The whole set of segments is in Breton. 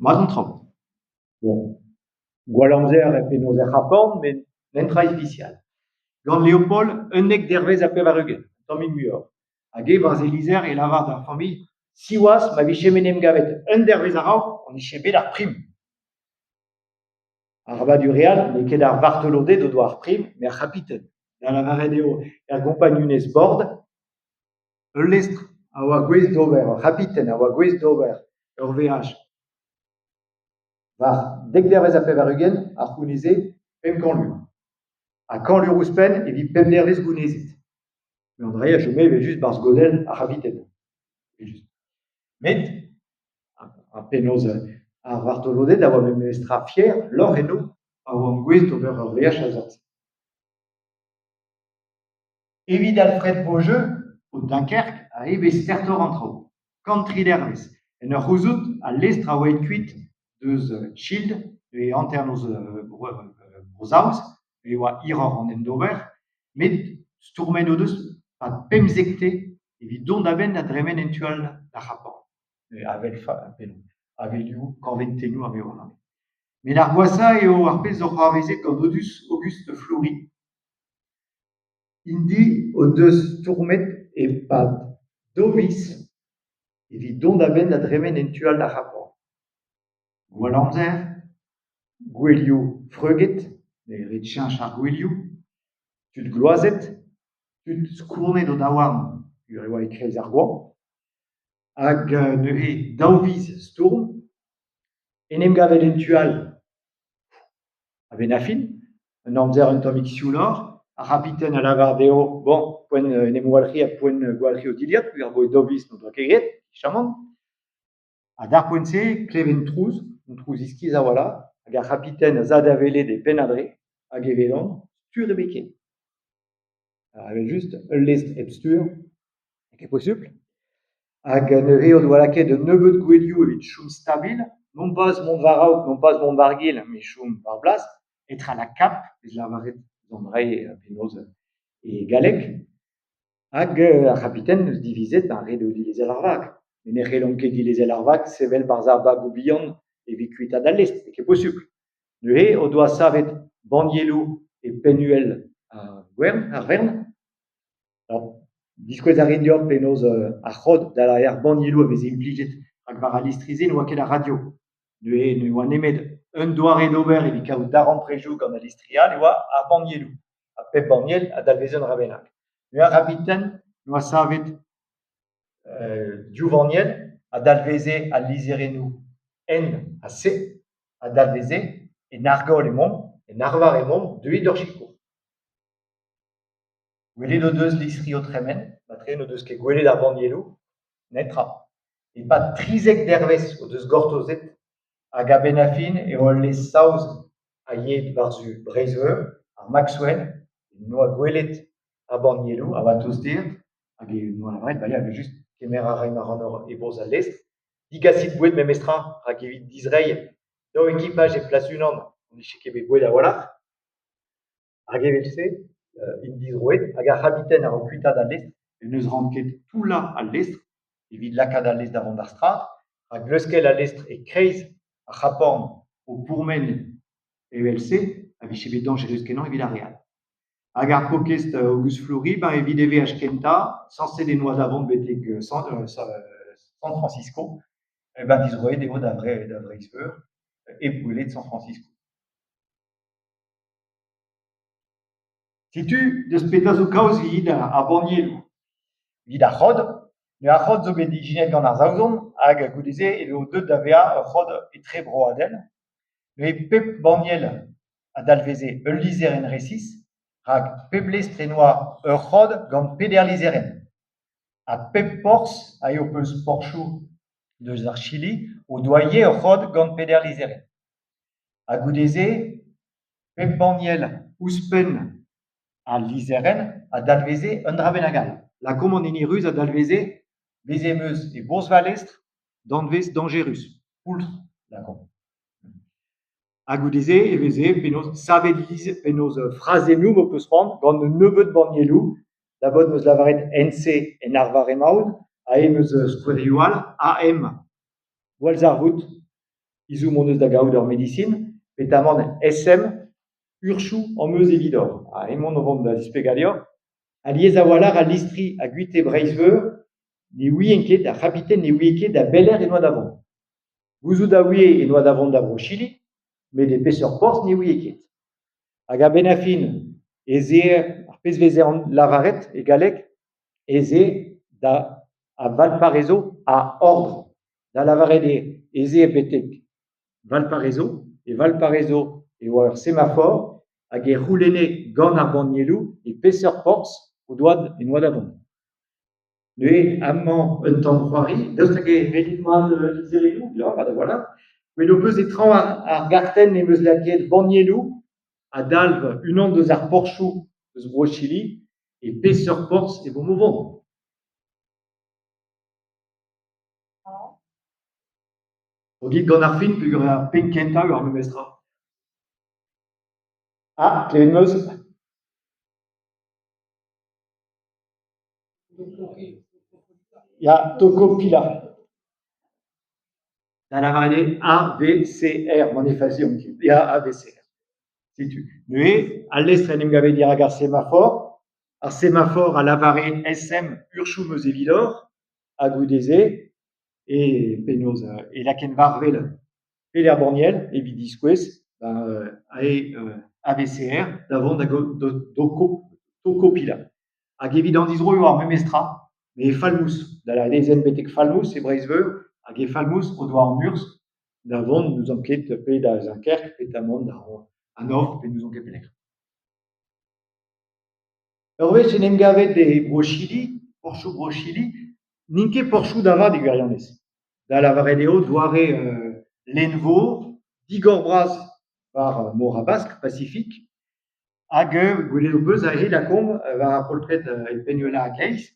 Mat an traoù. Bon, gwall amzer penaos er C'hab Horn met netra ispisial. Gant Leopold 91, un tammig muioc'h. Hag eñ 'barzh e lizher e lavar d'ar familh siwazh ma vijemp en em gavet un devezh a-raok hon dije bet ar prim. Arabat huñvreal n'eo ket ar vartoloded o doa ar prim met ar c'habiten. Da lavaret eo er gompagnunezh bord ul lestr a oa gouest d'ober, ur c'habiten a oa gouest d'ober ur veaj war 90 a c'houneze 500 lur. Ha 100 lur ouzhpenn evit pemp dervezh gounezet. Met an dra-se a chome evel-just 'barzh godell ar c'habiten, evel-just. Met ha penaos ar vartoloded a oa memestra fier lorc'h enno pa oant gouest d'ober ur veaj a-seurt-se. Evit Alfred Beaujeu, paotr Dunkerque, a eo bet stertoc'h an traoù. 103 dervezh. En ur c'houzout, al lestr a oa aet kuit deus Shield e hanternoz Bro-Saoz e oa hiroc'h an hent d'ober met stourmet o deus 'pad pemzektez evit dont a-benn da dremen en tu all d'ar C'hab Horn. Avel avelioù, korventennoù a vez warne. Met ar gwashañ eo ar pezh zo c'hoarvezet gant Auguste Floury. Int-i o deus stourmet e-pad daou viz evit dont a-benn da dremen en tu all d'ar C'hab Horn. Gwall amzer, gouelioù freuget, ret cheñch ar gouelioù, tud gloazet, tud skournet o daouarn peogwir e oa e-kreiz ar goañv. Hag neuze daou viz stourm, en em gavet en tu all a-benn ar fin, un amzer un tammig siouloc'h, ar c'habiten a lavar dezho bon poent en em walc'hiñ ha poent gwalc'hiñ o dilhad peogwir abaoe daou viz n'o doa ket graet, fichamant. Ha d'ar poent-se e kleven trouz, un trouz iskis a-walc'h, hag ar c'habiten a za da welet e penn-adre hag e welan stur ebet ken. Evel-just, ul lestr hep stur n'eo ket posupl. Hag neuze o doa lakaet un nebeud gouelioù evit chom stabil, nompas mont war-raok, nompas mont war-gil, met chom war blas, être à la cape, 'vez lavaret gant re penaos e galleg. Hag ar c'habiten 'neus divizet bezañ ret eo dilezel ar vag. Met ne c'hellomp ket dilezel ar vag sevel 'barzh ar bagoù bihan evit kuitaat al lestr, n'eo ket posupl. Neuze o doa savet bannieloù e penn-uhel ar gwern, ar wern. Diskouez a rin deoc'h penaos ar c'hod da lâret bannieloù a veze implijet rak war al listri-se ne oa ket a radio. Neuze ne oa nemet un doare d'ober evit kaout darempredoù gant al listri all e oa ar bannieloù. Ha pep banniel a dalveze un dra bennak. Neuze ar c'habiten 'noa savet div vanniel a dalveze al lizherennoù N ha C a dalveze en argol emaomp, en arvar emaomp, deuit d'hor sikour. Gwelet o deus listri o tremen, matre n'o deus ket gwelet ar bannieloù, netra. E-pad 13 dervezh o deus gortozet hag a-benn ar fin eo ul lez saoz a yeet war-zu Breizh-Veur, ar Maxwell, en doa gwelet ar bannieloù a oa tosteet hag e oa lavaret ba ya evel-just kemer a raimp ac'hanoc'h e-bourzh al lestr. Digasit boued memestra rak evit dizreiñ daou ekipaj e plas unan n'on dije ket bet boued a-walc'h. Hag evel-se int dizroet hag ar c'habiten a-raok kuitaat al lestr en deus ranket toullañ al lestr evit lakaat al lestr da vont d'ar strad rak leuskel al lestr e-kreiz ar C'hab Horn o pourmen evel-se a vije bet dañjerus-kenañ evit ar re all. Hag ar paourkaezh Auguste Floury, ben evit e veaj kentañ, sañset en doa da vont betek San Francisco, ben dizroet eo da Vreizh-Veur hep gwelet San Francisco. Setu deus petra zo kaoz evit ar bannieloù. Evit ar c'hod, met ar c'hod zo bet ijinet gant ar Saozon hag goude-se eo deuet da vezañ ur c'hod etrebroadel. Met pep banniel a dalveze ul lizherenn resis rak pep lestr en doa ur c'hod gant peder lizherenn. Ha pep porzh a eo peus porzhioù deus ar Chili o doa ivez ur c'hod gant peder lizherenn. Ha goude-se pep banniel ouzhpenn al lizherenn a dalveze un dra bennak all. Lakaomp an hini ruz a dalveze bez' em eus e bourzh va lestr danvez dañjerus, poultr lakaomp. Ha goude-se e veze penaos savet penaos frazennoù m'ho peus c'hoant gant un nebeud bannieloù. Da baotr 'm eus lavaret NC en arvar emaon, aze 'm eus skouerioù all, AM gwallzarvoud. Ezhomm hon eus da gaout ur medisin peotramant SM urzhioù am eus evidoc'h. Ha emaon o vont da zisplegañ deoc'h. Alies a-walc'h al listri a guitae Breizh-Veur ne ouient ket, ar c'habiten ne ouie ket da belec'h e oa da vont. Gouzout a ouie e oa da vont da Vro-Chili met e peseurt porzh ne ouie ket. Hag a-benn ar fin ez eer, ar pezh 'veze lavaret e galleg, ez eo da Valparaiso a ordre, da lavaret eo ez eo betek Valparaiso, e Valparaiso e oa ur semafor hag e c'houlenne gant ar bannieloù e peseurt porzh e oa da vont. Neuze amañ un tamm c'hoari, daoust hag e welit mat al lizherennoù ? Ya, mat a-walc'h. Met ho peus e traoñ ar gartenn em eus lakaet bannieloù a dalv unan eus ar porzhioù eus Bro-Chili e peseurt porzh emaomp o vont ? Krogit gant ar film peogwir ar penn kentañ eo ar memes tra. Ah, klevet 'm eus. Ya, Tocopilla. Da lavaret eo A V C R ma ne fazian ket. Ya, A V C R. Setu. Neuze al lestr en em gave dirak ar semafor. Ar semafor a lavare S M urzhioù 'm eus evidoc'h ha goude-se e penaos e lakaent war-wel peder banniel evit diskouez A V C R da vont da Tocopilla. Hag evit an distro e oa ar memes tra met e Falmouth, da lavaret betek Falmouth e Breizh-Veur hag e Falmouth o doa an urzh da vont n'ouzon ket pe da Dunkerque pe da mont da Hanovre pe n'ouzon ket pelec'h. Ur wech en em gavet e Bro-Chili, porzhioù Bro-Chili, n'int ket porzhioù da vat e gwirionez. Da lavaret eo doare lenn-vor digor-bras war mor Habask, Pasifik, hag gwelet ho peus aze lakaomp war ar poltred e penn uhelañ a-gleiz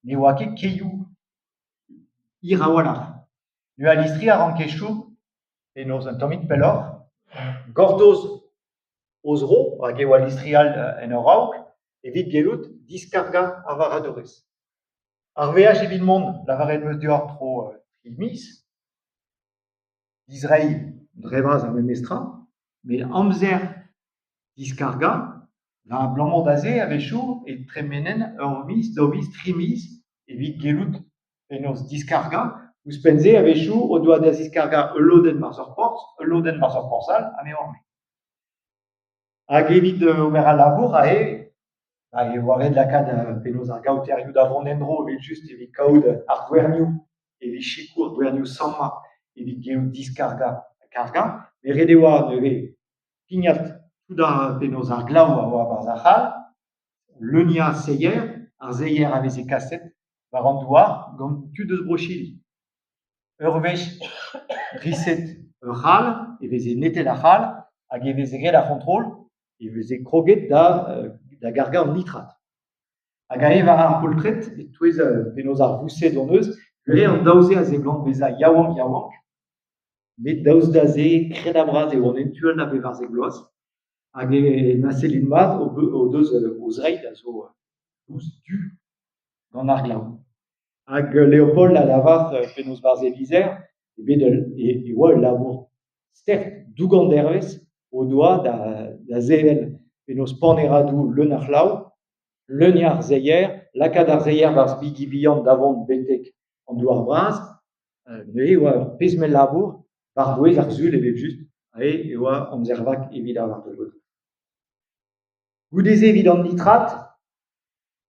ne oa ket kaeoù hir a-walc'h. Neuze al listri a ranke chom penaos un tammig pelloc'h, gortoz o zro rak e oa listri all en hor raok evit gellout diskargañ ar varc'hadourezh. Ar veaj evit mont, lavaret 'm eus deoc'h tro tri miz, dizreiñ dre vras ar memes tra, met amzer diskargañ, abalamour da se a-wechoù e tremenen ur miz, daou viz, tri miz evit gellout penaos diskargañ. Ouzhpenn-se a-wechoù o doa da ziskargañ ul lodenn 'barzh ur porzh, ul lodenn 'barzh ur porzh all ha me 'oar-me. Hag evit ober al labour aze e oa ret lakaat penaos ar gaoterioù da vont en-dro evel-just evit kaout ar gwernioù evit sikour gwernioù sammañ evit gellout diskargañ ha kargañ. Met ret e oa neuze pignat tout ar penaos ar glav a oa 'barzh ar c'hal, leuniañ seier, ar seier a veze kaset war an douar gant tud eus Bro-Chili. Ur wech riset ur c'hal e veze netet ar c'hal hag e veze graet ar c'hontrol, e veze kroget da da gargañ an nitrat. Hag aze war ar poltred e-touez penaos ar voused hon eus, re an daou-se a seblant bezañ yaouank-yaouank, met daoust da se kredabl-bras eo an en tu all da bevarzek vloaz hag ma sellit mat o deus o zreid a zo dous du gant ar glav. Hag Leopold a lavar penaos 'barzh e lizher eo bet e oa ul labour start doug-an-dervezh o doa da sevel penaos paneradoù leun a c'hlav, leuniañ ar seier, lakaat ar seier 'barzh bigi bihan da vont betek an douar-bras. Neuze e oa ur pezh mell labour war-bouez ar Sul evel-just aze e oa amzer vak evit ar martoloded. Goude-se evit an nitrat,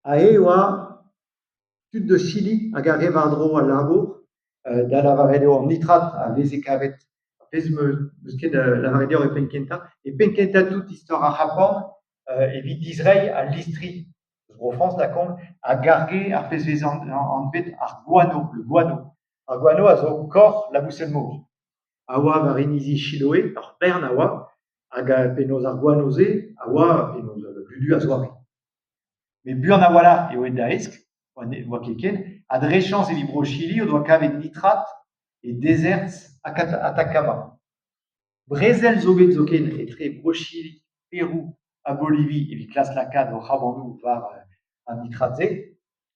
aze e oa tud eus Chili hag a rae war-dro al labour, da lavaret eo an nitrat a veze kavet, ar pezh 'meus ket lavaret deoc'h e penn-kentañ, e penn-kentañ tout istor ar C'hab Horn evit dizreiñ al listri eus Bro-Frañs lakaomp a garge ar pezh 'vez anvet ar guano, le guano. Ar guano a zo korf laboused-mor a oa war inizi Chiloé, ur bern a oa, hag penaos ar guano-se a oa penaos ludu a-zoare. Met buan a-walc'h eo aet da hesk, ne oa ket ken, ha dre chañs evit Bro-Chili o doa kavet nitrat e dezerzh Atacama. Brezel zo bet zoken etre Bro-Chili, Perou ha Bolivi evit klask lakaat o c'hrabanoù war an nitrat-se.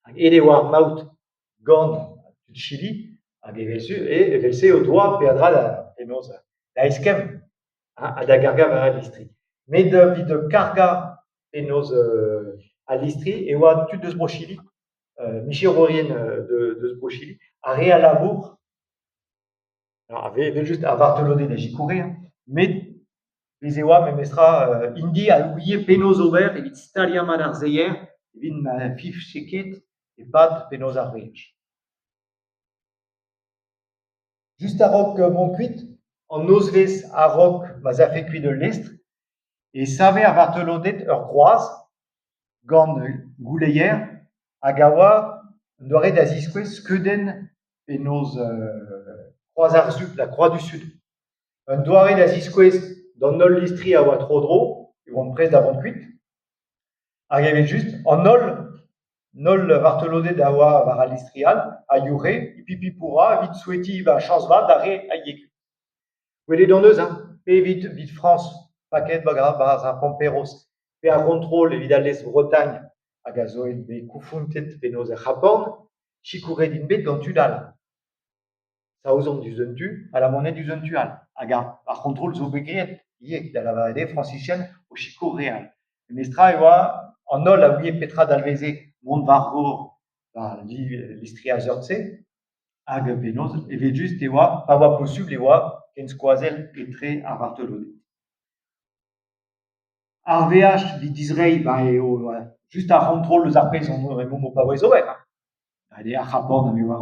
Hag aet e oa ar maout gant tud Chili hag evel-se o doa peadra da penaos Da eskemm ha da gargañ war al listri. Met evit kargañ penaos al listri e oa tud eus Bro-Chili, micherourien eus Bro-Chili, ar re a labour evel-just ar vartoloded a sikoure hein met bez' e oa memestra int-i a ouie penaos ober evit staliañ mat ar seier evit na fiñvfe ket e-pad penaos ar veaj. Just a-raok mont kuit, an nozvezh a-raok ma'z afe kuit ul lestr e save ar vartoloded ur groaz gant gouleier hag a oa un doare da ziskouez skeudenn penaos Kroaz ar Su, la Croix du Sud. Un doare da ziskouez d'an holl listri a oa tro-dro e oant prest da vont kuit. Hag evel-just an holl, an holl vartoloded a oa war al listri all a youc'he hip hip hip hourra evit souetiñ chañs vat d'ar re a yae kuit. Gwelet hon eus hein, pe evit Frañs paket 'barzh ar Pampéros pe ar c'hontrol evit al lestr Bretagne hag a zo bet koñfontet penaos er C'hab Horn, sikouret int bet gant tud all. Saozon diouzh un tu, Alamaned diouzh un tu all. Hag ar c'hontrol zo bet graet ivez, da lavaret eo Frañsizien o sikour re all. Memestra e oa an holl a ouie petra a dalveze mont war vor war listri a seurt-se hag penaos evel-just e oa pa oa posupl e oa kenskoazell etre ar vartoloded. Ar veaj evit distreiñ ba eo just ar c'hontrol eus ar pezh emaomp o paouez ober. Ret eo ar C'hab Horn me 'oar.